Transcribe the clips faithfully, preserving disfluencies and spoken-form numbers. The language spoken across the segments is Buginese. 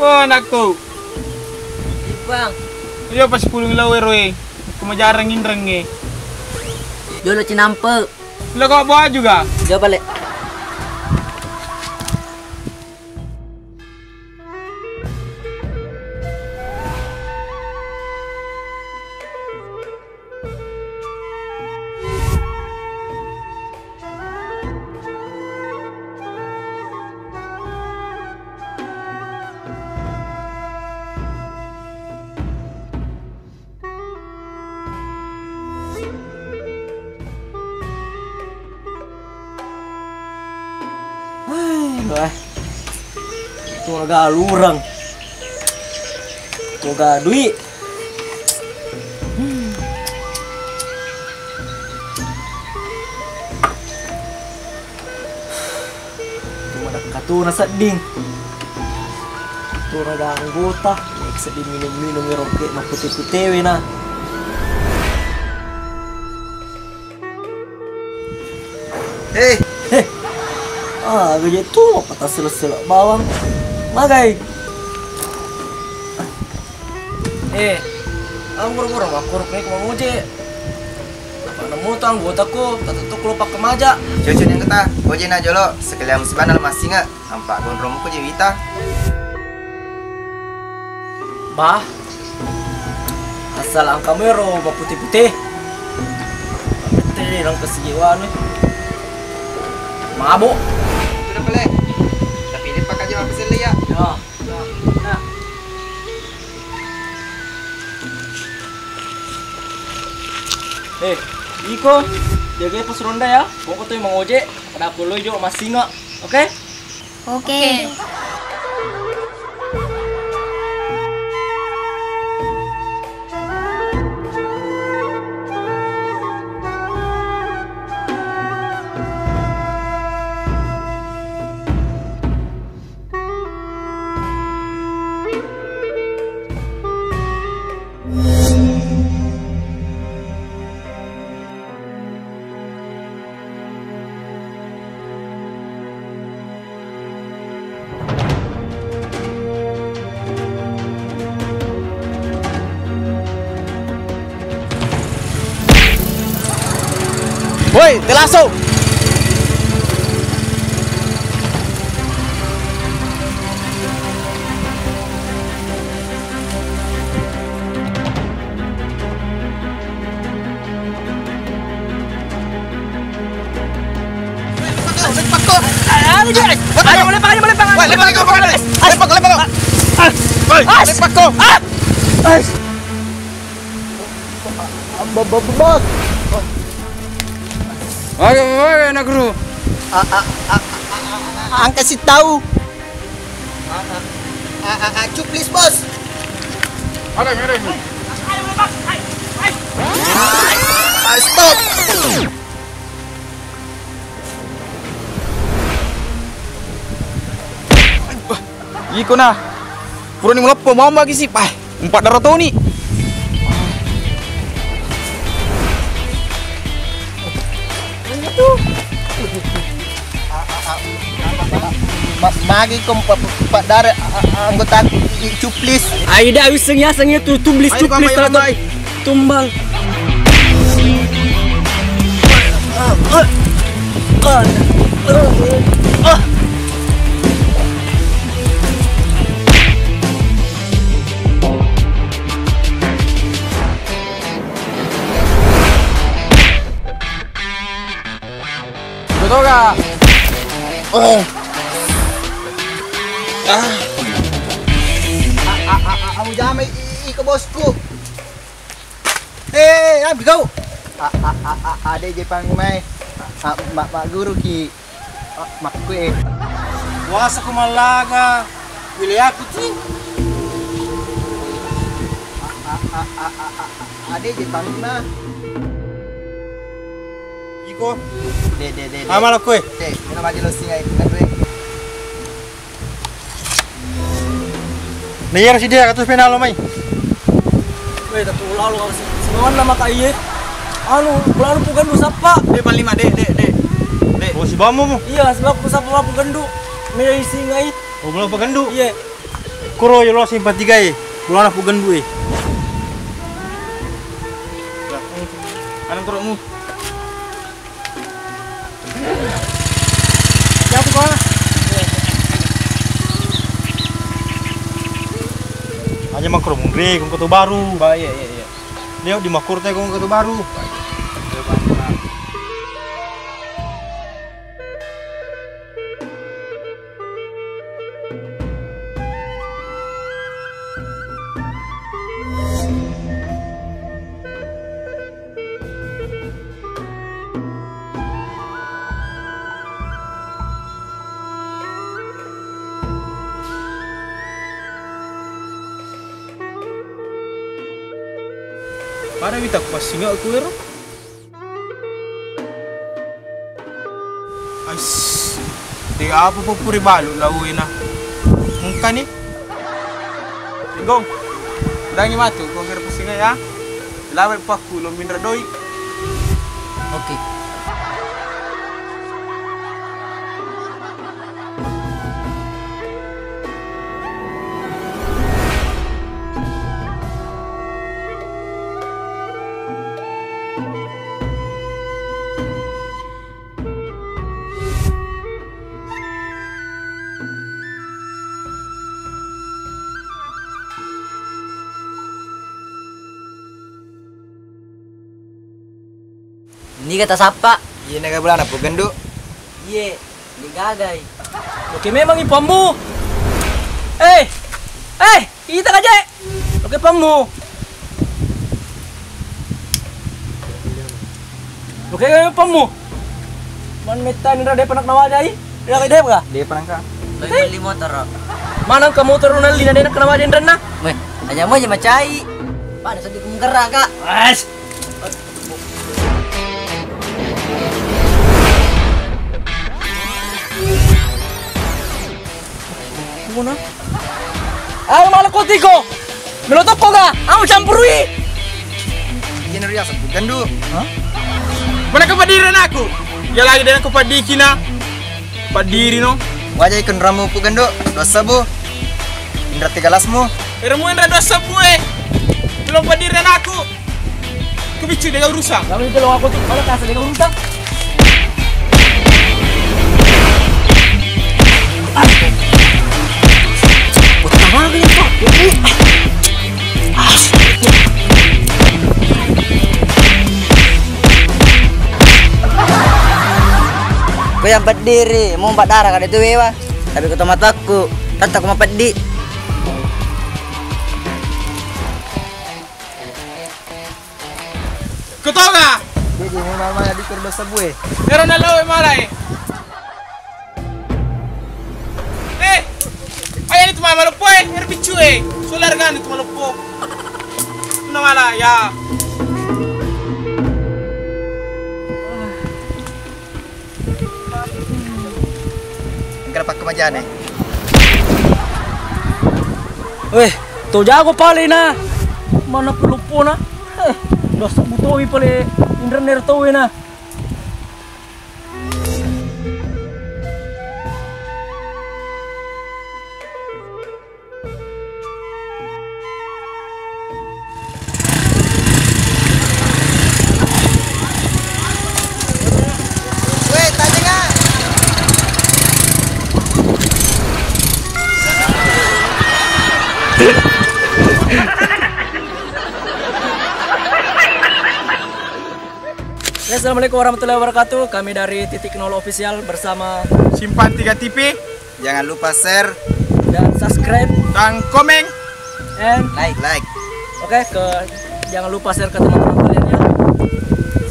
Oh, anakku. Ipang. Iyo, pas pulung lao ero e. Kemajarang inrengnge. Jolo cinampe. Lo kok bawa juga? Coba, Le. Hai, wah. Itu ga lurang. Itu ga dui. Cuma dakka tu na sedding. Tu na ga anggota, nek sedding minum-minum ero ke mappute-putewe na. Hei, hei. Ah, gaje tu apa tasselek-selek bawang. Magai. Eh, anggoro-goro makkoro ko mangoje. Apa nemu tu anggota ko, tatetto ko lo pakkemaja. Cocok ni anggota, oje na jolo, sekalian musibana lo massinga. Ampa gonrommu ko je wita. Bah, asal angkamu ero maputi-puti. Tette rang kesigiwanu. Mabuk. Sudah pale. Tapi ini pakai aja apa sih ya? Ya. Nah. Eh, iko jagai pos ronda ya. Pokok tu mangoje, pada aku lo jo massinga. Oke? Oke. Woi, telaso! Ayo, lepak, ayo, lepak, ayo, lepak. Woi, lepak, lepak, lepak. Lepak, lepak. Woi, lepak. Bos. Oke, oke, anak guru. Angkat si tahu. Acu, please, bos. Ada, ada. Ah, stop. Iko na. Purani muleppo, mau magi si. Pah, empat daro toni. Ma-, magi ko empat, empat daro, a-, a-, anggota i-, i-, cuplis. Aida wiseng ya, seng itu tublis, cuplis, tumbal. Toga. Oh. Ah. A-, a-, a-, a-, ujama i-, i-, iko bosku. Eh, ambi kau. A, a, a, a, ade je pang mai. A, ma, ma guru ki. A, makkue. Puasa ku mallaga. Wile aku ti. A, a, a, a, a, a, ade je pang na. Iko. De, de, de, de. Amala kue. De, mina maji lo singai. Naiya sidia katus penalo mai. Weh, tapi ulalo harus semuanya maka iye. Anu, ulalo pugendu sappa. De, paling lima, de, de, de. De. Oh, si bamu mu. Iya, sebab ku sappa pugendu. Mei singai. Oh, belum pugendu. Iya. Koro yolo simpang tiga e, bolana Pu Gendu e. Anang koromu. Siapa kau? Aja makro munri, kau ketua baru. Oh, iya, iya, iya. Dia di makro teh kau ketua baru. Pada wita ku passinge'ku ero. Ais, de apa pura balu laoe na. Mungkani. Gong. Dangi matu, gong kira pusing ya. Lawe pakku lo minra doi. Oke. Niga tasappa? Iye naga bolana Pu Gendu. Iye, nigagai. Oke memang ipammu. Eh, eh, kita kaje. Oke pammu. Oke pammu. Man mettani ra depa nak nawajai. Iya, kayak dia, Bra? Dia pernah, Kak. Lagi beli motor, Ro. Mana engka motor Ronaldi na denak kena wajan renna? Weh, hanya mau aja macai. Pada sedih menggerak, Kak. Wes. Muna. Ayo malah kau tigo. Melo tokko ga? Au campurui. Iya, nari asal bukan, Du. Hah? Mana kepaddirenakku? Ya lagi dengan kepaddikina. Paddiri no. Wajai kenramu Pu Gendu, dua sebu. Indra tiga belasmu. Iramu indra dua sebu e. Belum paddirenakku. Kebiccu dega urusan. Lalu itu lo aku tuh, mana kasih dega urusan? Ko yang peddi ri, mu empat darah kada tu wewa. Tapi ko tomatakku, tetap ko mapeddi. Kutoga. Jadi memang mana dikur dosa bue. Ero nalo e malai. Eh, ayo itu mama lepo e, ero biccu e. Solar kan itu malepo. Namala ya. Engka pakko majane. Weh, to jago pale na. Mana pelupona? Eh, dosa butoi pale indra nero towe na. Ya, assalamualaikum warahmatullahi wabarakatuh. Kami dari Titik Nol Official bersama Simpang Tiga T V. Jangan lupa share dan subscribe dan komen and like. Like. Oke, ke jangan lupa share ke teman-teman kalian ya,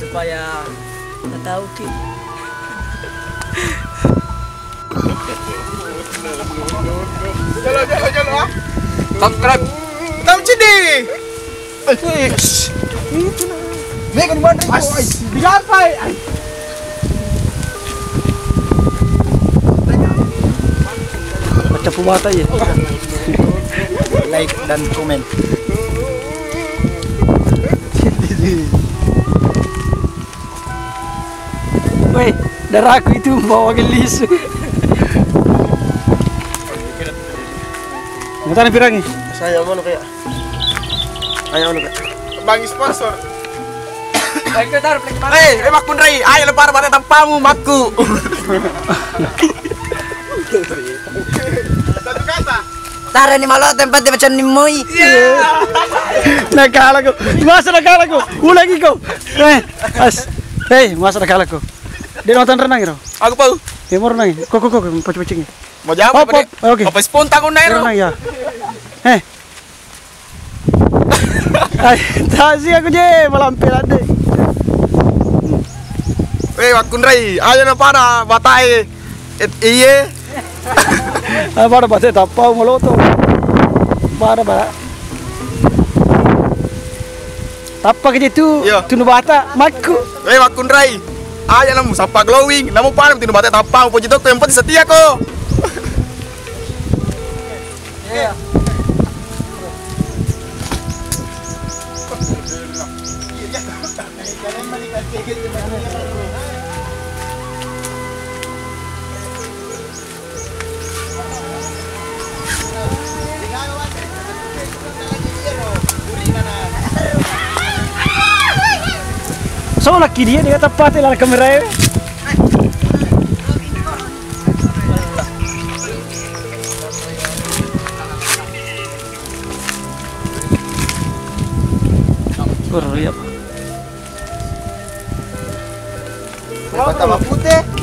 supaya kita tahu ki. Jalo, jalo, jalo, ah. Subscribe. Tahu cidi. Mega di mana? Digapai. Pecah mata ya. Like dan komen. Woi, darahku itu bawa gelis. Mutana pirangi? Saya mau kayak. Ayo, anu, Kak. Bangi sponsor. Hei, eh, makkunrai, ayo lepar pada tampamu, makku. Satu kata. Tara ni malo tempat dia macam ni moi. Nakala ko. Masa nakala ko. Ulangi ko. Eh, as. Hei, masa nakala ko. Dia nonton renang, iro. Aku pau. Dia mau renang. Kok, kok, kok, pocong-pocong. Mau jawab apa, Dek? Oke. Apa spontan kau, Nero? Renang, ya. Eh. Ai, tasi aku je, malampe ladde. Weh, makkunrai, aja na pada batae. Et, iye. Ah, pada batae tappau maloto. Pada, pada. Tappa ke itu, iya. Tunu bata, makku. Weh, makkunrai. Aja namu sappa glowing, namu pada tunu bata tappau, poji toko, yang penting setia ko. So, laki dia, dia tepat lah kamera. Kurang lihat. Mata mapute.